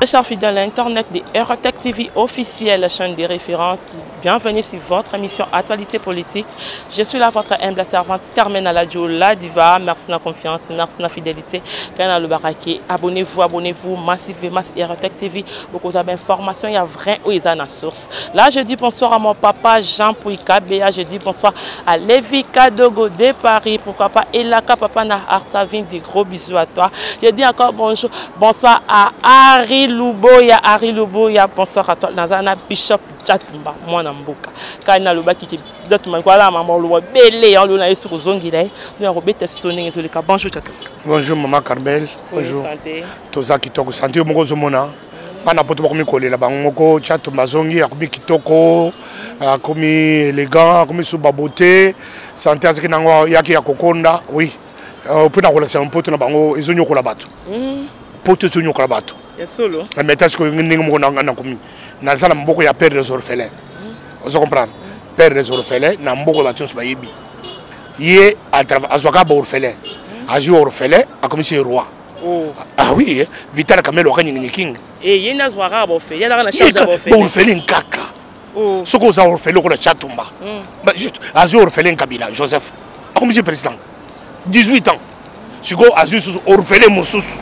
Chers fidèles internet de Eurotech TV officielle, la chaîne des références, bienvenue sur votre émission Actualité politique. Je suis là, votre humble servante Carmen Aladio, la diva. Merci de la confiance, merci de la fidélité. Abonnez-vous, abonnez-vous massivement sur Eurotech TV. Beaucoup d'informations, il y a vrai ou il y a source. Là, je dis bonsoir à mon papa Jean Pouikabea. Je dis bonsoir à Lévi Kadogo de Paris. Pourquoi pas Elaka Papa na Artavin. Des gros bisous à toi. Je dis encore bonjour, bonsoir à Harry Luboya. Harry Luboya, bonsoir à toi. Nazana Bishop Chatumba, mwana mboka. Kana lobaki ki Chatumba kwa mama loba bele ya lona yesu kozongila ye. Tuna kobeta soso ndenge toleka. Bonjour Chatumba. Bonjour maman Carmel. Bonjour. Santé. Toza kitoko santé moko ozomona. Bana poto bakomi kolela bango moko Chatumba azongi akomi kitoko, akomi élégant, akomi sous ba beauté. Santé azaki nango yaki ya kokonda. Oui. Mpo na kolakisa mpoto na bango ezonyokola bato. Poto ezonyokola bato. Ya solo. Mais ta sikoyo ndenge moko nakomi naza na maboko ya père des orphelins. Ozo comprendre? Père des orphelins na mboka bato nyonso bayebi ye azwaka ba orphelin, azwi orphelin akomisi ye roi. Oh. Ah oui, Vital Kamerhe wakanyingi king. Eh, ye nazwaka ba orphelin, ye azalaka na charge ya ba orphelin. Ba orphelin kaka. Oh. Soki oza orphelin okola Tshatumba. Ba juste azwi orphelin Kabila Joseph akomisi président 18 ans. Sikoyo azwi susu orphelin mosusu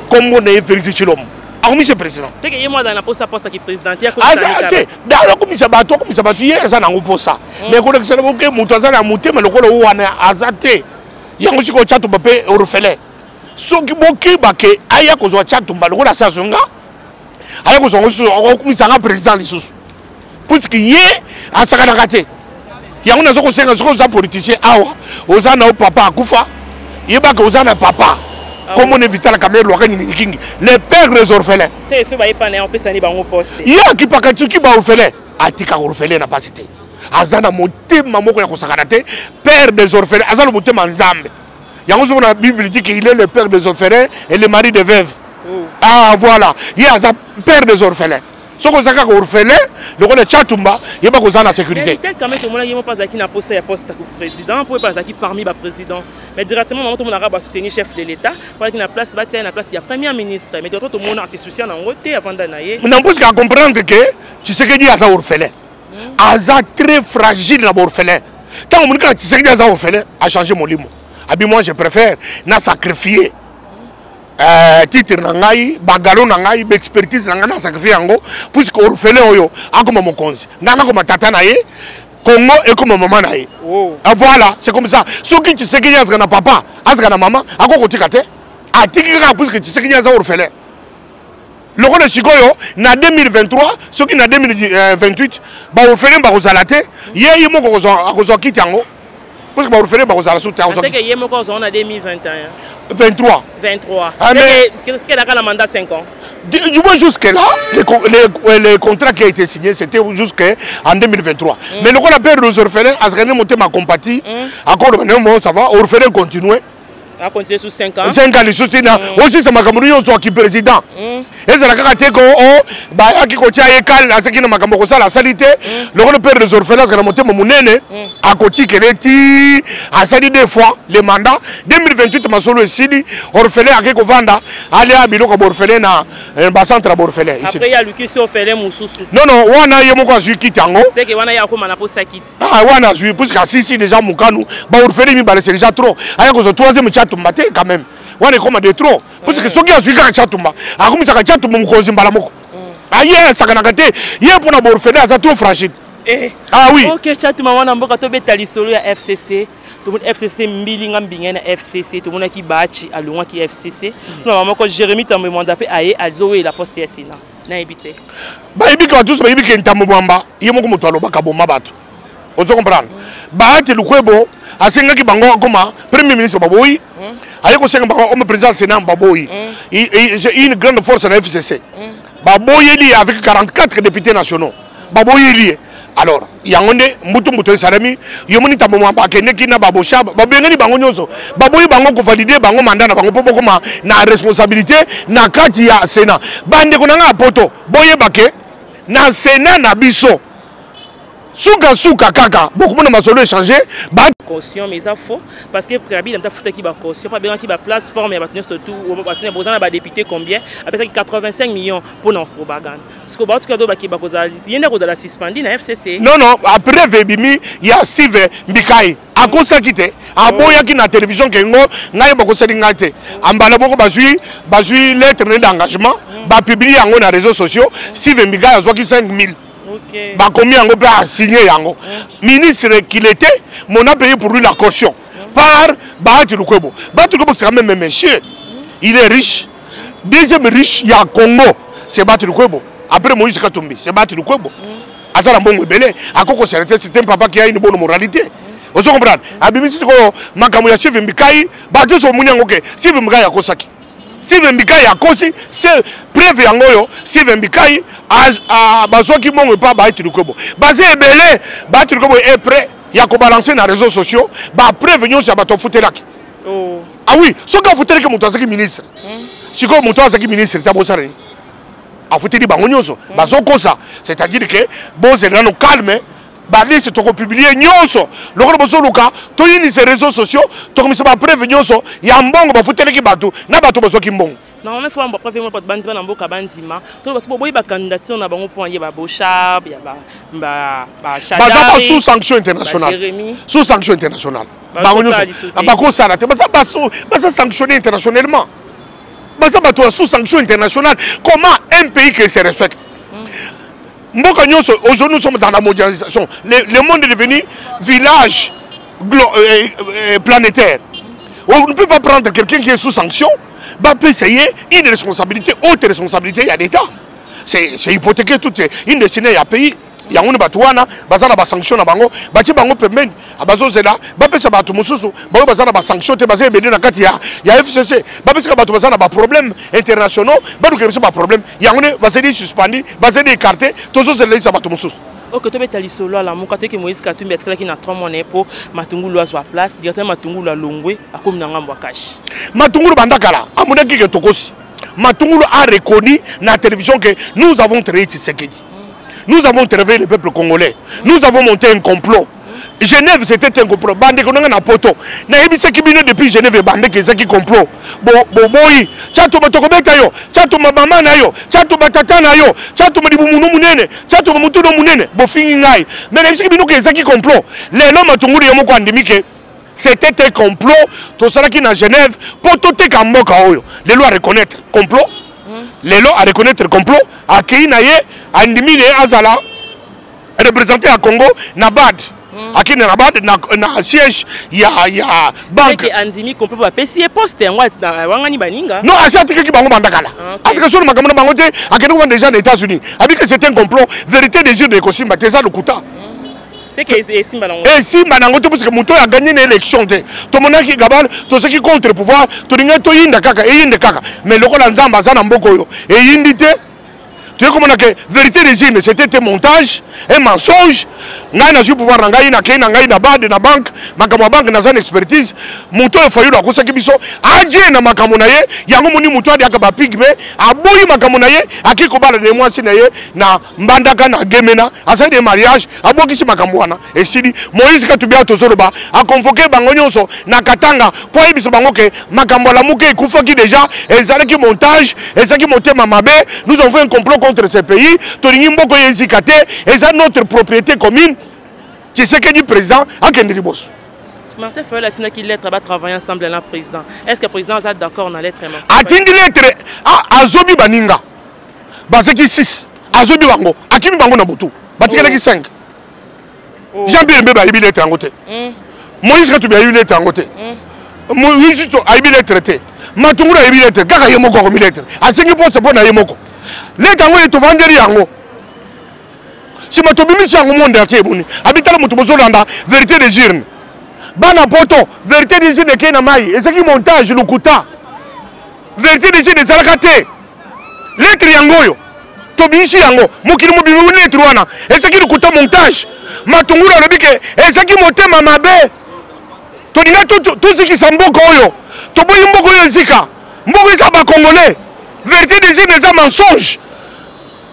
kombo na ye Félix Tshilombo akomisi président. Teke ye mwana na posa posa ki président ya aza te dalo akomisa bato, akomisa bato ye aza nango posa. Mais kolekisa na boke moto aza na motema lokola wana aza te. Yango sikoyo Tshatumba mpe orphelin. Soki bokeba ke aya kozwa Tshatumba lokola asi azonga, aya kozwa ngo lisusu akokumisa nga président lisusu, puisque ye asakanaka te. Yango nazo kosenga soki oza politicien awa oza na yo papa akufa, yebaka oza na papa kombo ne Vital Kamerhe Lwaka Nyingi Kingi, le père des orphelins. C'est ce baye pana opesa ni bango poste. Ye akipaka tsuki ba orphelin, atika orphelin na pasi te. Aza na motema moko ya kosakana te, père des orphelins, aza na motema Nzambe. Yango soki na Bible dit qu'il est le père des orphelins et le mari des veuves. Oh. Ah voilà, ye aza père des orphelins. Soki oza kaka orphelin lokola Tshatumba, yeba koza na sécurité. Mais tel quand même tomonaki ye moko azalaki na poste ya poste ya président, po ye azalaki parmi ba président. Mais directement maman tomonaka ba soutenir chef de l'État, po azalaki na place batia na place ya premier ministre. Mais directement tomona se soucier na yango te avanda na ye. Na mposi ka comprendre que Tshisekedi aza orphelin. Aza très fragile na ba orphelin. Tango omoni kaka Tshisekedi aza orphelin, a changer molimo. Abi moi je préfère na sacrifier titre na ngai, bagalo na ngai, ba expertise na ngai na sacrifier yango puisque orphelin oyo akoma mokonzi, ngai nakoma tata na ye, Congo ekoma mama na ye. Oh. Ah, voilà, c'est comme ça. Soki Tshisekedi azalaka na papa, azalaka na mama, akoki kotika te. Atiki kaka puisque Tshisekedi aza orphelin. Lokola sikoyo na 2023, soki na 2028 ba orphelin bakozala te, ye ye moko akozwa kiti yango. Parce que ba orphelin bakozala sous terre. C'est que ye moko akozwa na 2021. 23. 23. Ah, mais qu'est-ce qu'elle a le mandat 5 ans? Du moins jusque-là, les contrats qui a été signé, c'était jusqu'en 2023. Mais le qu'on appelle les orphelins, à ce que nous avons compati, encore le moment, ça va, orphelin continuer. A continuer sous 5 ans. 5 ans, les soutiens. Aussi, c'est ma cameroun, qui est président. Et c'est la carte que, oh, bah, qui contient école, à ce qui n'a pas comme ça, la salité. Le rôle père des orphelins, c'est la montée, mon nene, à côté, qui est a sali deux fois le mandat. 2028, ma solo est sili, orphelin, à quelque vanda, aller à Biloko, orphelin, na, un bassin entre orphelin. Après, il y a Luki sur orphelin, Moussoussou. Non, non, wana, il y a mon cas, qui tango. C'est que wana, il y a comme un aposta qui. Ah, wana, je suis, puisque si, si, déjà, Moukanu, bah, orphelin, mi, bah, c'est déjà trop. Ah, il y a un troisième Tshatumba, t'es, quand même. Wana, comme de trop. Parce que soki azwi kaka Tshatumba, akomisaka Tshatumba mokonzi mbala moko. Ah, ye asakanaka te, ye mpona ba orphelin aza trop fragile. Eh. Ah oui. Ok, Tshatumba wana mboka tobeta lisolo ya FCC. Tomoni FCC mbilinga mbinga na FCC, tomonaki Bachi alongwaki FCC. Tuna moko Jérémy Tambwe Mwamba pe aye azowela poste ya Sénat. Nayebi te. Bayebi ka tous bayebi ke Tambwe Mwamba, ye moko moto alobaka boma bato. Ozo comprendre? Bahati Lukwebo asengaki bango akoma premier ministre baboyi. Aye kosenga bango akoma président du Sénat baboyi. C'est une grande force na FCC. Baboyeli avec 44 députés nationaux. Baboyeli. Alors, yango nde mbutu mbutu esalemi, yo moni Tambwe Mwamba akendeki na babosha, babengani bango nyonso. Baboyi bango kovalider bango mandat na bango mpo bokoma na responsabilité na kati ya Sénat. Bandeko na nga ya poto, boyeba ke na Sénat na biso. Sukasuka kaka bokomona masolo échange ba caution, mais eza faux, parce que Kabila moto afutaki bacaution mpo abengaki baplace forme ya bato nyonso, tu bato boza na badéputé combien, apesaki 85 millions mpona propagande. Sikoyo baotuka do bake bakozala, ye nde akozala suspendu na FCC. Non, preuve ebimi ya Steve Mbikai. Akosaki te, aboyaki na télévision ke ngo ngai bakosali ngai te. Ambala moko bazwi lettre ne d'engagement, bapublie yango na réseaux sociaux. Steve Mbikai azwaki 5000. Bakomi yango mpe asigné yango. Ministre qu'il était, mon a payé pour lui la caution par Bahati Lukwebo. Bahati Lukwebo, c'est quand même un monsieur, il est riche, deuxième riche ya Congo, c'est Bahati Lukwebo après Moïse Katumbi. C'est Bahati Lukwebo, aza na mbongo ebele, akokosela te. C'est un papa qui a une bonne moralité, ozo comprendre. Abimisi sikoyo makambo ya Steve Mbikai, bato nyonso omoni yango ke Steve Mbikai akosaki. Steve Mbikai akosi, se preuve yango oyo. Steve Mbikai bazwaki mbongo epa Bahati Lukwebo. Baza ebele. Bahati Lukwebo est prêt ya kobalancer na réseaux sociaux bapreuve nyonso ya bato afutelaki. Ah oui, soki afutelaki moto azalaki ministre, sikoyo moto azalaki ministre te, abosala nini? Afuteli bango nyonso, bazokosa. C'est-à-dire que bozela nano calme, baliste tokopublie nyonso. Lokola bozoluka toyinisa réseaux sociaux, tokomisa bapreuve nyonso ya mbongo bafutelaki bato na bato bazwaki mbongo. Normalement, faut ba preuve bato bandima na mboka, bandima to bato boyi bacandidature na bango mpo ya baboshab ya baza ba sous sanction internationale, sous sanction internationale. Bango nyonso bakosala te, baza sanctionné internationalement, baza bato ya sous sanction internationale. Comment un pays qui se respecte, mboka nyonso, aujourd'hui nous sommes dans la mondialisation, le monde est devenu village planétaire, on ne peut pas prendre quelqu'un qui est sous sanction, bapesa ye une responsabilité, haute responsabilité ya l'État. C'est hypothéquer toute une destinée ya pays. Yango nde bato wana baza na basanction na bango, batie bango pembeni, bazozela bapesa bato mosusu baoyo baza na basanction te. Baza ebele na kati ya FCC. Bapesaka bato baza na baproblème internationaux, balukela biso baproblème. Yango nde bazali suspendu, bazali écarté, tozozela isa bato mosusu. Ok, tobeta lisolo Alamuka. Toyeke Moïse Katumbi atikalaki na 3 mois na ye mpo Matungulu azwa place directement. Matungulu alongwe, akomi na ngambo ya Kashi. Matungulu banda kala amonaki ke tokosi. Matungulu a reconnu na télévision que nous avons trahi Tshisekedi, nous avons travaillé le peuple congolais, nous avons monté un complot. Genève, c'était un complot. Bandeko nanga na poto, nayebisaki bino depuis Genève ebandeki, ezaki complot. Boboyi. Tshatumba, tokobeta yo. Tshatumba, mama na yo. Tshatumba, tata na yo. Tshatumba, libumunu munene. Tshatumba, mutuno munene. Bofingi ngai, mais nayebisaki bino ke ezaki complot. Lelo Matungulu ye moko andimi ke c'était un complot tosalaki na Genève mpo toteka mboka oyo. Lelo areconnaître complot, lelo areconnaître complot, akei na ye, andimi na ye azala représenté ya Congo na BAD. Akende na BAD, na siège ya banque. Andimi complot, bapesi ye poste yango, wangani baninga. Non, asi atikaki bango banda kala. Asika solo makambo na bango te, akende kovanda déjà na États-Unis. Abiki c'est un complot, vérité des urnes ekosimba te, eza lokuta. Esimba nango te, puisque moto oyo agagné na élection te. Tomonaki gabal, tozaki contre pouvoir, tolingai toyinda kaka, eyinde kaka, mais lokola Nzambe aza na mboka oyo, eyindi te. Toye komona ke vérité des urnes, c'était un montage, un mensonge. Ngai nazwi pouvoir na ngai, nakei na ngai na BAD, na banque. Makambo ya banque, naza na expertise. Moto oyo Fayulu akosaki biso, adie na makambo na ye. Yango moni moto adiaka bapigme, aboyi makambo na ye, akei kobala na ye mwasi na ye na Mbandaka, na Gemena, asali de mariage, abwakisi makambo wana, esili. Moïse Katumbi awa tozoloba, aconvoqué bango nyonso na Katanga mpo ayebisa bango ke makambo Alamuka ekufaki déjà, ezalaki montage, ezalaki motema mabe. Nous avons fait un complot contre ce pays, tolingi mboka oyo ezika te, eza notre propriété commune. Tshisekedi président akende liboso. Martin Fayulu atindaki lettre, batravailler ensemble na président. Est ce que président aza d'accord na lettre? Atindi lettre, azobi baninga bazaki 6, azobi bango, akimi bango na butu, batikalaki 5. Jean Pierre Mbeba ayebi lettre yango te. Moïse Katumbi ayebi lettre yango te. Moïse ayebi lettre te. Matungulu ayebi lettre kaka ye moko. Akomi lettre, asengi poste mpo na ye moko. Lettre yango ye tovandeli yango, nsima tobimisi yango, monde entier eboni. Abitala moto bozolanda vérité des urnes. Bana poto, vérité des urnes ekei na mai, ezalaki montage, lokuta. Vérité des urnes ezalaka te. Lettre yango oyo tobimisi yango, mokili mobimi. Lettre wana ezalaki lokuta, montage. Matungulu alobi ke ezalaki motema mabe, tolinga tozikisa mboka oyo, toboyi mboka oyo ezika, mboka eza bacongolais. Vérité des urnes eza mensonge.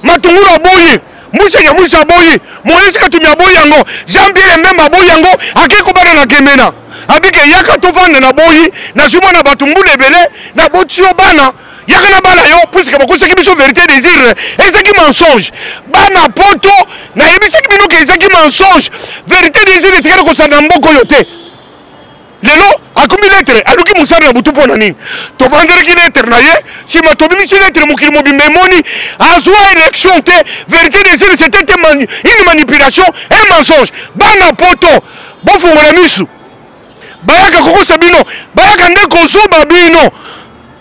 Matungulu aboyi. Mbusa Nyamwisi aboyi, Moïse Katumbi aboyi yango, Jean Pierre Mbemba aboyi yango, ake kobana na Gemena. Abike yaka tovanda na boyi, nazwi mwana bato mbula ebele, naboti yo bana, yaka na bana yo, puisque bakosaki biso vérité des urnes, ezaki mensonge. Bana poto, nayebisaki bino ke ezaki mensonge. Vérité des urnes etikali kosala na mboka oyo te. Lelo akomi lettre, aluki mosala na butu mpo na nini? Tovandelaki lettre na ye, nsima tobimisi lettre, mokili mobimba emoni azwa élection te. Vérité des urnes, c'était une manipulation, un mensonge. Bana poto, bofungola misu, bayaka kokosa bino, bayaka nde kozoba bino.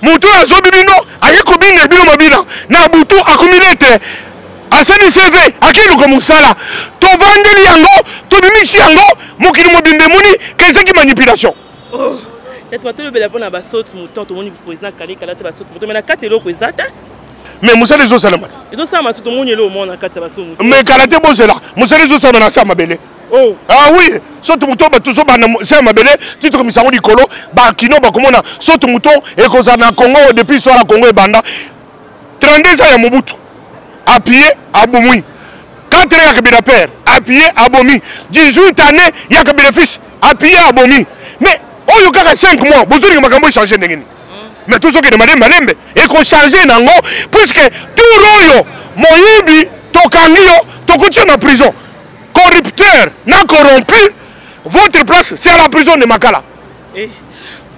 Moto oyo azobi bino aye kobina bino mabina na butu, akomi lettre, asali CV, akeluka mosala. Tovandeli yango, tobimisi yango, mokili mobimba emoni ke ezaki manipulation. Oh, bato batolobela mpona basaute mouton. Tomoni président kale kala te basaute mouton, mais na kati eloko eza te. Mais mosala ezosalama te. Ezosalama te, tomoni eloko moko na kati ya basaute mouton. Mais kala te, bozela, mosala ezosalama na se ya mabele. Oh. Ah oui, saute mouton, bato tozobanda se ya mabele ti tokomisa yango likolo. Bakino bakomona saute mouton ekozala na Congo. Depuis histoire ya Congo ebanda, 32 ans ya Mobutu, appuyé, abomwi. 4 ans ya Kabila père, appuyé, abomi. 18 années ya Kabila fils, appuyé, abomi. Mais oyo kaka 5 mois, bozolinga makambo echange ndenge nini? Mais tozokende malembe malembe, ekochange nango, puisque tour oyo moyibi tokangi yo, tokuti yo na prison. Corrupteur na corrompu, votre place, c'est à la prison de Makala. Eh.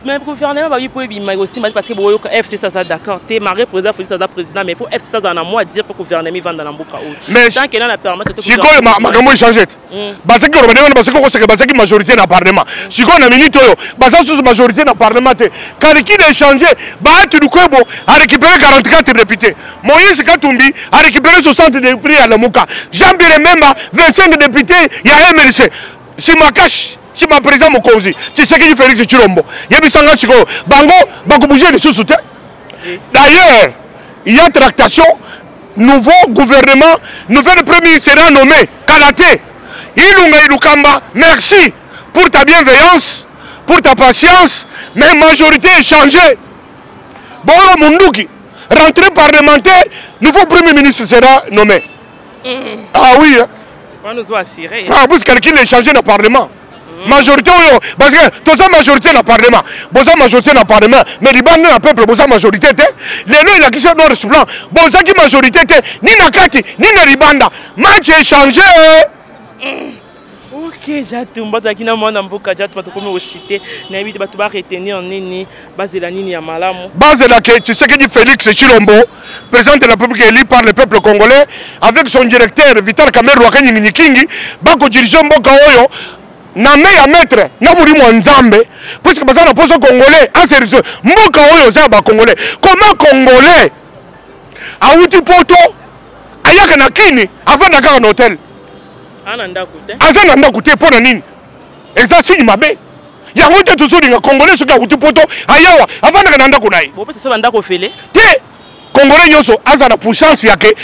Mais gouvernement babi po ebima ekosimba te, parce que boyoka FCC aza d'accord te, malgré président Félix aza président, mais il faut FCC azala na mot à dire po gouvernement evanda na mboka oyo. Mais tant que na permettre sikoyo makambo echange te. Bazaki koloba ndenge wana, bazaki kokosaka, bazaki majorité na parlement. Sikoyo na minute oyo baza susu majorité na parlement te. Calcul échange. Bahati Lukwebo a récupéré 44 députés, Moïse Katumbi a récupéré 60 députés ya Lamuka, Jean Pierre Mbemba 25 députés ya MLC, nsima cash, nsima président mokonzi Tshisekedi Félix Tshilombo. Yebisanga sikoyo, bango bakobouge lisusu te. D'ailleurs, il y a tractation, nouveau gouvernement, nouvel premier ministre sera nommé kala te. Ilunga Ilukamba, merci pour ta bienveillance, pour ta patience, mais majorité échangée. Bolo munduki, rentrée parlementaire, nouveau premier ministre sera nommé. Ah oui, hein. On nous a assuré. Ah, parce que quelqu'un échangé dans le parlement. Majorité oyo, parce que toza majorité na parlement, boza majorité na parlement, mais libanda na peuple boza majorité te. Lelo elakisi noir sur blanc, bozaki majorité te, ni na kati ni na libanda. Match échangé. Ok, Jatumba, tozalaki na mwana mboka Jatumba. Tokomi koshite, nayebi te bato baretenir nini, bazela nini ya malamu. Bazela ke Tshisekedi Félix Tshilombo, président de la République élu par le peuple congolais, avec son directeur Vital Kamerhe Rwakanyingi Nyikingi, bakodirige mboka oyo na me ya maître na molimo ya Nzambe, puisque baza na poso congolais aserite. Mboka oyo eza ya bacongolais. Comment congolais awuti poto, ayaka na Kini, avanda kaka na hotel? Ana ndako te. Aza na ndako te, mpo na nini? Eza signe mabe yango te. Tozolinga congolais soki awuti poto, ayawa avandaka na ndako na ye. Bopesa so bandako ofele? Te, congolais nyonso aza na puissance yake,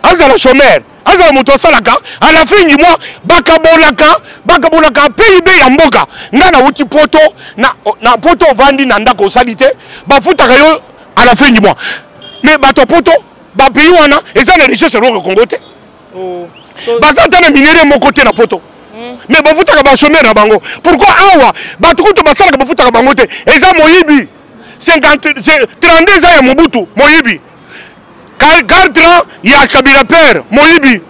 azala chômeur, azala moto asalaka, à la fin du mois bakabolaka, bakabolaka PIB ya mboka. Nga nauti poto, na poto ovandi na ndako, osali te, bafutaka yo à la fin du mois. Mais bato ya poto, bapays wana eza na richesse eloko Congo te. Oh. Baza ata na minerai moko te na poto, mais bafutaka bachômeur na bango. Pourquoi awa bato kutu basalaka, bafutaka bango te? Eza moyibi. 50 32 ans ya Mobutu, moyibi. 4 ans ya Kabila père, moyibi.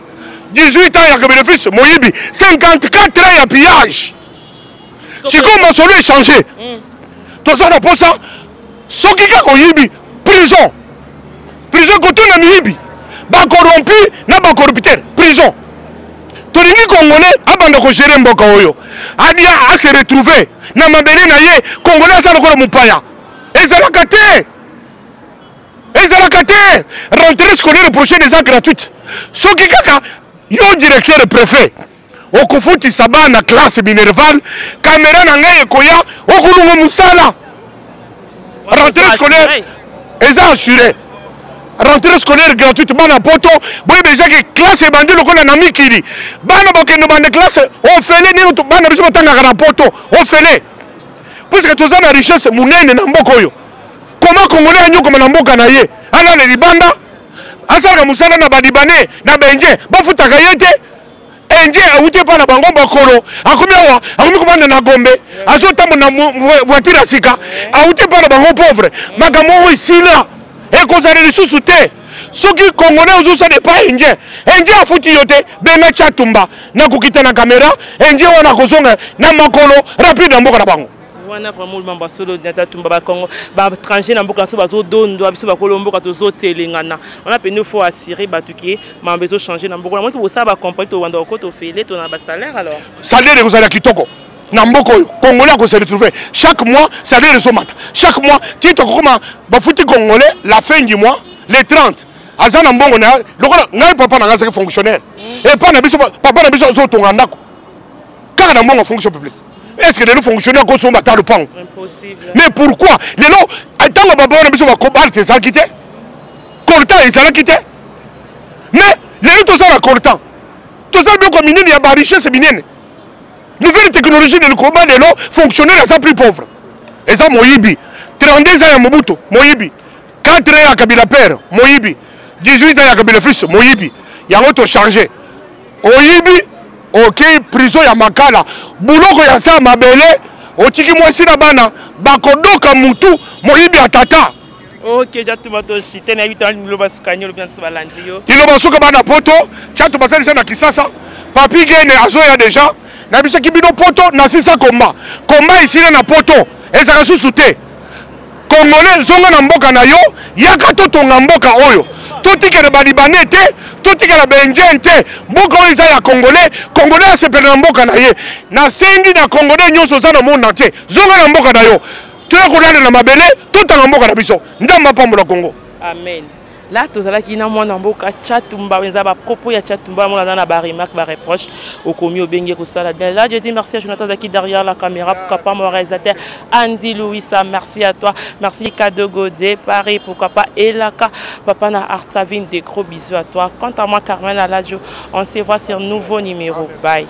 18 ans ya Kabila fils, moyibi. 54 ans ya pillage. Sikoyo masolo échange. Toza na posa, soki kaka oyibi, prison, prison, kotuna miyibi, bacorrompu na bacorrupteur, prison. Tolingi congolais abanda kogérer mboka oyo, adia ase retrouver na mabele na ye. Congolais aza lokola mopaya, ezalaka te, ezalaka te. Rentrée scolaire prochaine eza gratuite. Soki kaka yo directeur, préfet, okofutisa bana classe minerval, kamera na ngai ekoya, okolunga mosala. Rentrée scolaire eza assuré, rentrée scolaire gratuite. Bana poto, boyebi ezaki classe ebandi lokola na mikili, bana bakende banda classe ofele. Nini bana biso batangaka na poto ofele, puisque toza na richesse monene na mboka oyo. Koma congolais anyokoma na mboka na ye, alala libanda. Asalaka mosala na balibanais na baindien, bafutaka ye te. Indien awuti epai na bango bakolo, akomi awa, akomi kovanda na Gombe, azotambola na voiture ya sika, awuti epai na bango pauvre. Makambo oyo esila, ekozala lisusu te. Soki Congolais ozosala epai indien, indien afuti yo te, benga Tshatumba na kokita na kamera, indien wana akozonga na makolo rapide na mboka na bango. Wana vraiment mambo ya solo. Tshatumba, bakongo baétranger na mboka na biso bazodondwa biso, bakolo mboka tozotelengana. Wana pene faut assurer bato ke mambo ezochange na mboka. Namonaki bosala bacompagnie, towanda kokota ofele tona basalaire alors. Salaire ekozala kitoko na mboka oyo. Congolais akose retrouver chaque mois, salaire ezomata chaque mois ti tokokoma bafuti Congolais la fin du mois, les 30, aza na mbongo na lokola ngai. Papa na ngai azalaki fonctionnaire epa na biso. Papa na biso azotonga ndako kaka na mbongo fonction publique. Est ce que lelo fonctionnaire akosomba ata lopango? Mais pourquoi lelo, ntango bapapa na biso, bacobalt ezalaki te, coltan ezalaki te, mais lelo toza na coltan, toza biloko minene ya barichesse minene, nouvelle technologie de likoma? Lelo fonctionnaire aza plus pauvre, eza moyibi. 32 ans ya Mobutu, moyibi. 4 ans ya Kabila père, moyibi. 18 ans ya Kabila fils, moyibi. Yango tochange. Oyibi, okei prison ya Makala, buloko ya sa mabele, otiki mwasi na bana bakodoka mutu. Moyibi ya tata. Ok, Tshatumba, toshite nayebi to liloba suka nini olobi na biso balandi yo? Liloba suka, bana poto, Tchatu basalisa na Kisasa, Papi Gene azoya deja. Nayebisaki bino, poto nasisa komba, komba esila na poto, ezalaka susu te. Congolais, zonga na mboka na yo, yaka totonga mboka oyo. Totikela balibanais te, totikela baindien te. Mboka oyo eza ya Congolais. Congolais asepela na mboka na ye. Nasengi na Congolais nyonso oza na monde entier, zonga na mboka na yo, toya kolala na mabele, totanga mboka na biso. Nzambe apambola Congo. Amen. Là tozalaki na mwana mboka Tshatumba. Eza bapropos ya Tshatumba. Mona aza na baremarque, bareproche, okomi obengi kosala bien. Là, je dis merci à Jonathan azalaki derrière la caméra, pourquoi pas mon réalisateur Andy Louisa. Merci à toi, merci Kadogo de Paris, pourquoi pas Elaka, papa na Artavine, des gros bisous à toi. Quant à moi, Carmen Aladio, on se voit sur nouveau numéro. Bye.